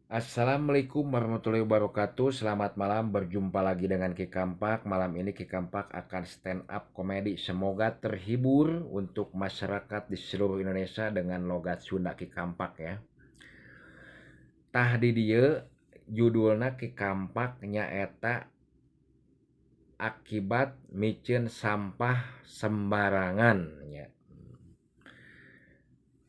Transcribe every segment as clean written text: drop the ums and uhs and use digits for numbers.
Assalamualaikum warahmatullahi wabarakatuh. Selamat malam, berjumpa lagi dengan Ki Kampak. Malam ini Ki Kampak akan stand up komedi. Semoga terhibur untuk masyarakat di seluruh Indonesia dengan logat Sunda Ki Kampak ya. Tah di dieu judulna Ki Kampak nyaeta akibat miceun sampah sembarangan nya.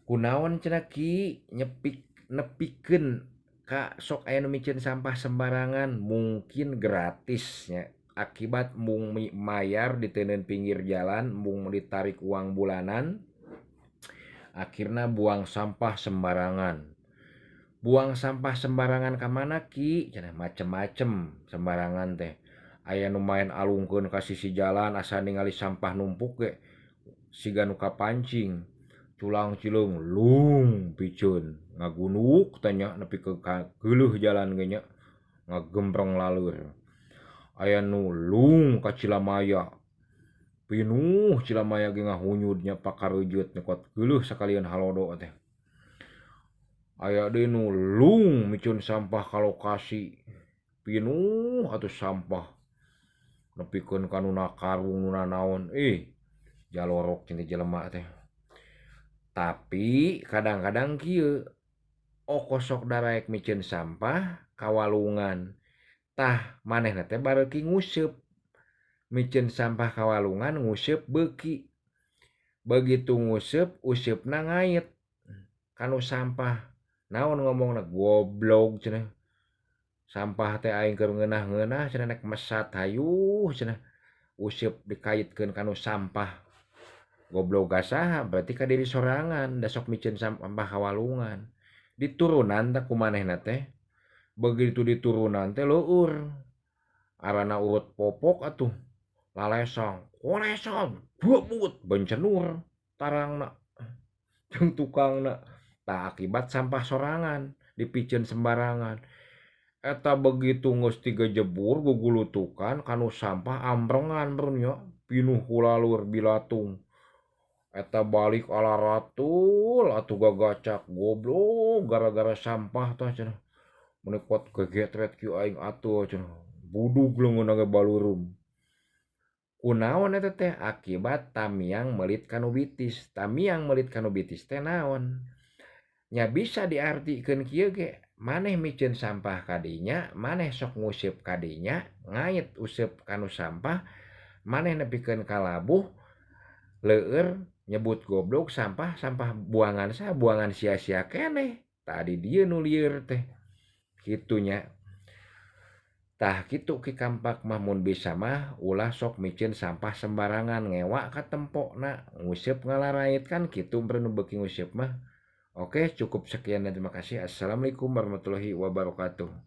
Kunaon cenah Ki nyepik nepikeun ka sok aya nu miceun sampah sembarangan, mungkin gratis nya akibat mung mayar diteundeun pinggir jalan, mung ditarik uang bulanan, akhirna buang sampah sembarangan. Buang sampah sembarangan ka mana Ki? Cenah macem-macem sembarangan teh. Aya nu maen alungkeun ka sisi jalan asa ningali sampah numpuk ge siga nu kapancing. Culang cileung lung piceun ngagunduk teh nya nepi ka geuleuh jalan ge nya ngagembreng laleur. Aya nu lung ka Cilamaya, pinuh Cilamaya ge ngahunyud nya pakareujeuh nyokot geuleuh sakalian halodo teh. Aya deui nu lung miceun sampah ka lokasi, pinuh atuh sampah nepikeun ka nu karung nu nanaon, ih jalorok cenah jelema teh. Tapi kadang-kadang kieu oko sok daraek miceun sampah ka walungan, tah manehna teh bareuki nguseup. Miceun sampah ka walungan nguseup beuki, begitu nguseup useupna ngait kanu sampah. Naon ngomongna, goblog cenah, sampah teh aing keur ngeunah-ngeunah cenah nek mesat hayuh cenah, useup dikaitkeun kanu sampah. Goblog ka saha, berarti ka diri sorangan da sok miceun sampah ka walungan. Diturunan teh ku manehna teh, begitu diturunan teh leueur arana urut popok atuh lalesang kolesang gebut bencenur tarangna jeung tukangna. Tah akibat sampah sorangan dipiceun sembarangan. Eta begitu geus tigejebur gugulutukan kanu sampah ambrengan beureun nya, pinuh ku lalur bilatung. Eta balik ala ratul atuh gagacak, goblok gara-gara sampah tah cenah. Meuni kuat gegetret kieu aing atuh cenah, budug leungeunna ge balurum. Kunaon eta teh? Akibat tamiang meulit kanu bitis. Tamiang meulit kanu bitis teh naon? Nya bisa diartikeun kieu ge, maneh miceun sampah ka dinya, maneh sok nguseup ka dinya, ngait useup kanu sampah, maneh nepikeun ka labuh, leueur nyebut goblok sampah, sampah buangan saha, buangan sia-sia keneh. Tadi dieu nu lieur teh kitu nya. Tah kitu Ki Kampak mah mun bisa mah ulah sok miceun sampah sembarangan, ngewa ka tempokna, nguseup ngalarait kan kitu beureun nu beuki nguseup mah. Oke, cukup sekian dan terima kasih. Assalamualaikum warahmatullahi wabarakatuh.